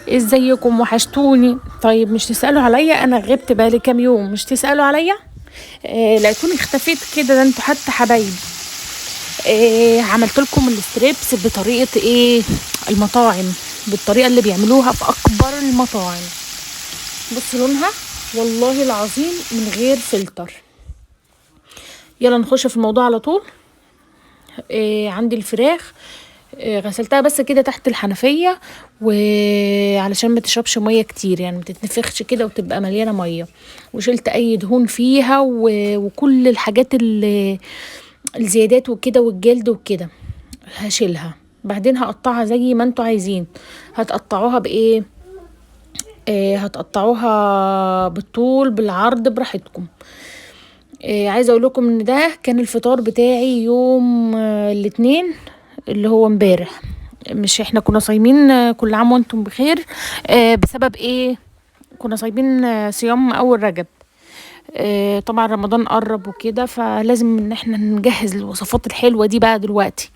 ازيكم؟ وحشتوني. طيب مش تسألوا عليا؟ انا غبت بقالي كام يوم، مش تسألوا عليا؟ لقيتوني اختفيت كده، ده انتوا حتى حبايبي. عملت لكم ال strips بطريقة ايه المطاعم، بالطريقة اللي بيعملوها في اكبر المطاعم. بصوا لونها والله العظيم من غير فلتر. يلا نخش في الموضوع على طول. عندي الفراخ، غسلتها بس كده تحت الحنفية، وعلشان ما تشربش مية كتير، يعني ما تتنفخش كده وتبقى مليانة مية، وشلت اي دهون فيها وكل الحاجات الزيادات وكده والجلد وكده هشيلها. بعدين هقطعها زي ما انتوا عايزين. هتقطعوها بايه؟ هتقطعوها بالطول بالعرض براحتكم. عايزه اقول لكم ان ده كان الفطار بتاعي يوم الاثنين اللي هو امبارح. مش احنا كنا صايمين؟ كل عام وانتم بخير. بسبب ايه كنا صايمين؟ صيام اول رجب. طبعا رمضان قرب وكده، فلازم ان احنا نجهز الوصفات الحلوة دي بقى دلوقتي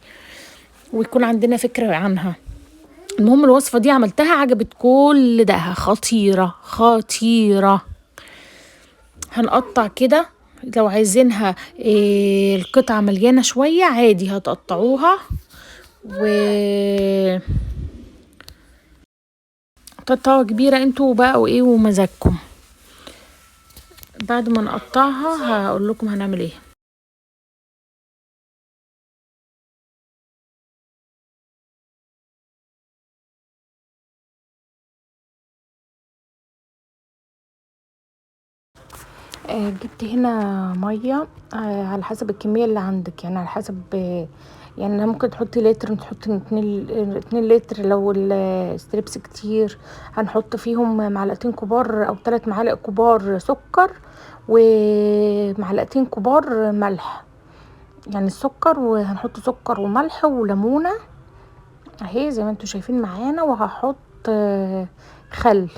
ويكون عندنا فكرة عنها. المهم الوصفة دي عملتها عجبت كل ده، خطيرة خطيرة. هنقطع كده، لو عايزينها القطعة مليانة شوية عادي هتقطعوها، و تقطعوها كبيرة انتوا بقى وايه ومزاجكم. بعد ما نقطعها هقول لكم هنعمل ايه. جبت هنا مية، على حسب الكمية اللي عندك، يعني على حسب، يعني ممكن تحطي لتر، تحطي 2 لتر لو ال strips كتير. هنحط فيهم معلقتين كبار او 3 معالق كبار سكر، ومعلقتين كبار ملح، يعني السكر، وهنحط سكر وملح وليمونه اهي زي ما انتم شايفين معانا. وهحط خل،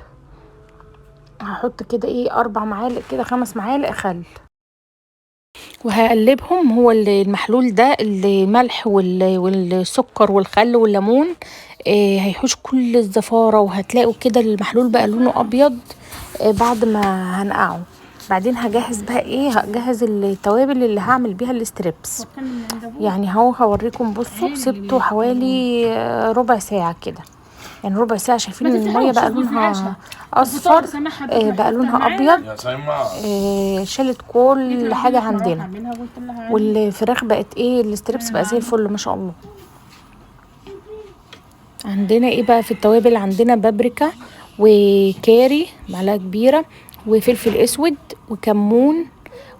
هحط كده ايه 4 معالق كده، 5 معالق خل، وهقلبهم. هو المحلول ده الملح والسكر والخل والليمون، هيحوش كل الزفاره، وهتلاقوا كده المحلول بقى لونه ابيض، بعد ما هنقعه. بعدين هجهز بقى ايه، هجهز التوابل اللي هعمل بيها ال strips. يعني اهو هوريكم. بصوا سبته حوالي ربع ساعة كده، يعني ربع ساعة. شايفين المية بقى لونها اصفر، بقى لونها ابيض، شالت كل حاجة عندنا، والفراخ بقت ايه، ال strips بقى زي الفل ما شاء الله. عندنا ايه بقى في التوابل؟ عندنا بابريكا وكاري معلقه كبيرة، وفلفل اسود وكمون،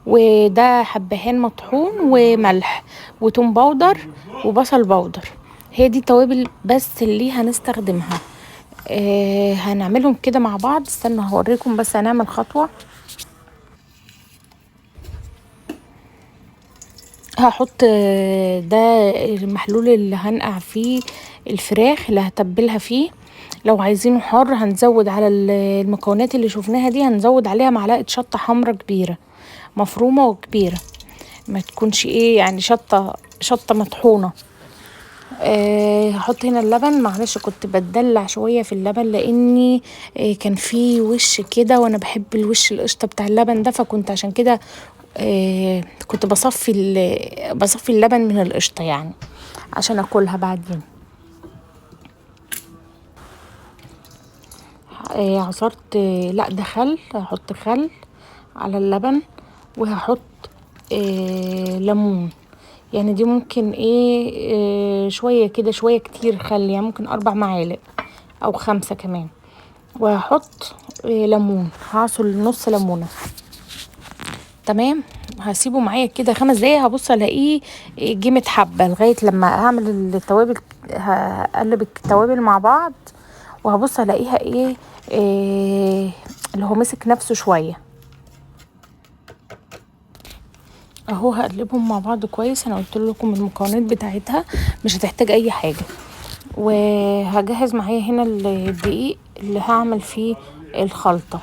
وده حبهان مطحون، وملح، وتوم powder، وبصل powder. هي دي التوابل بس اللي هنستخدمها. هنعملهم كده مع بعض. استنوا هوريكم، بس هنعمل خطوة. هحط ده المحلول اللي هنقع فيه الفراخ اللي هتبلها فيه. لو عايزينه حار هنزود على المكونات اللي شفناها دي، هنزود عليها معلقه شطه حمرا كبيرة مفرومه وكبيره، ما تكونش ايه يعني شطه مطحونه. هحط هنا اللبن. معلش كنت بتدلع شوية في اللبن لاني كان في وش كده، وانا بحب الوش القشطه بتاع اللبن ده، فكنت عشان كده كنت بصفي اللبن من القشطه يعني عشان اكلها بعدين. عصرت، لا ده خل، هحط خل على اللبن، وهحط ليمون. يعني دي ممكن ايه، شوية كده شوية كتير خل، يعني ممكن 4 معالق او 5 كمان. وهحط ليمون، هعصر نص ليمونه. تمام، هسيبه معايا كده 5 دقايق، هبص الاقيه جمد حبه لغاية لما هعمل التوابل. هقلب التوابل مع بعض وهبص الاقيها ايه، اللي هو مسك نفسه شوية اهو. هقلبهم مع بعض كويس. انا قلت لكم المكونات بتاعتها مش هتحتاج اي حاجة. وهجهز معايا هنا الدقيق اللي هعمل فيه الخلطة.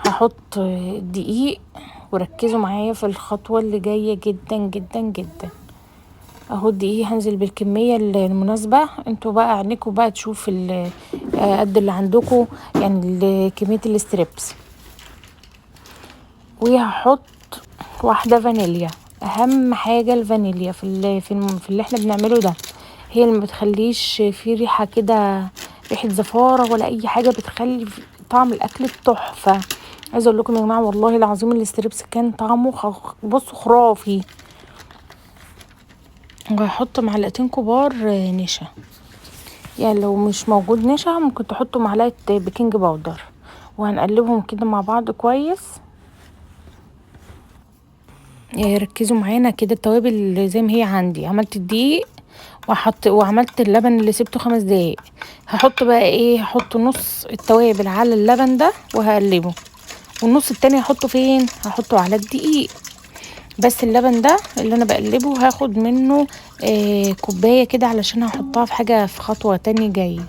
هحط الدقيق، وركزوا معايا في الخطوة اللي جاية جدا جدا جدا. اهو الدقيق هنزل بالكمية المناسبة، انتوا بقى عينيكوا بقى تشوف قد اللي عندكوا، يعني كمية ال strips. وهحط واحدة فانيليا، اهم حاجة الفانيليا في اللي احنا بنعمله ده، هي اللي ما بتخليش فيه ريحه كده، ريحه زفاره ولا اي حاجة، بتخلي طعم الاكل تحفة. عايزه اقول لكم يا جماعة والله العظيم ال strips كان طعمه بصوا خرافي. وهحط معلقتين كبار نشا، يعني لو مش موجود نشا ممكن تحطوا معلقه baking powder، وهنقلبهم كده مع بعض كويس. ركزوا معانا كده، التوابل زي ما هي عندي. عملت الدقيق وعملت اللبن اللي سبته 5 دقايق. هحط بقى ايه؟ هحط نص التوابل على اللبن ده وهقلبه، والنص التاني هحطه فين؟ هحطه على الدقيق. بس اللبن ده اللي انا بقلبه هاخد منه كوباية كده، علشان هحطها في حاجة في خطوة تانية جاية.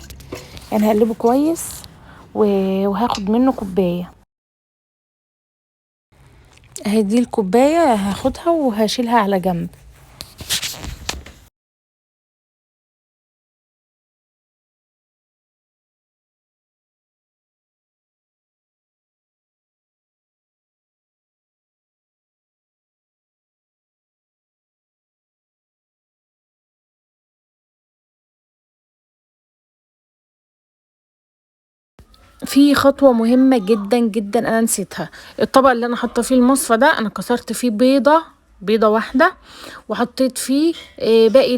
يعني هقلبه كويس وهاخد منه كوباية. اهي دي الكوباية هاخدها وهشيلها على جنب. في خطوة مهمة جدا جدا انا نسيتها. الطبق اللي انا حاطه فيه المصفى ده انا كسرت فيه بيضة واحدة، وحطيت فيه باقي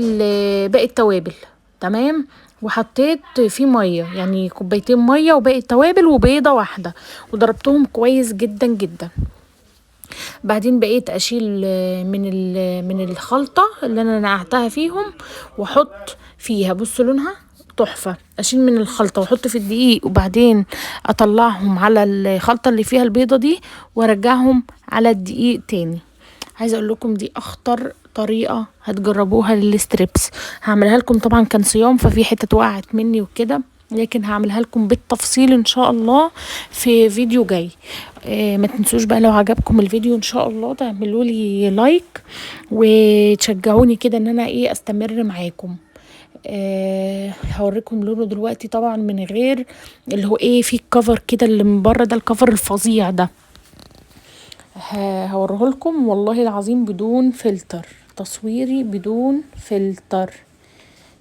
التوابل، تمام، وحطيت فيه مية، يعني كوبايتين مية وباقي التوابل وبيضة واحدة، وضربتهم كويس جدا جدا. بعدين بقيت اشيل من الخلطة اللي انا نقعتها فيهم واحط فيها. بصوا لونها تحفة. اشيل من الخلطة واحط في الدقيق، وبعدين اطلعهم على الخلطة اللي فيها البيضة دي وارجعهم على الدقيق تاني. عايزة اقول لكم دي اخطر طريقة هتجربوها لل strips. هعملها لكم طبعا، كان صيام ففي حتة وقعت مني وكده، لكن هعملها لكم بالتفصيل ان شاء الله في فيديو جاي. ما تنسوش بقى لو عجبكم الفيديو ان شاء الله تعملوا لي like وتشجعوني كده ان انا ايه استمر معاكم. هوريكم لونه دلوقتي طبعا من غير اللي هو ايه، في cover كده اللي من بره ده، ال cover الفظيع ده هوريه لكم والله العظيم بدون فلتر، تصويري بدون فلتر.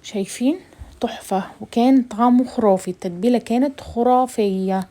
شايفين تحفة، وكان طعمه خرافي، التتبيلة كانت خرافية.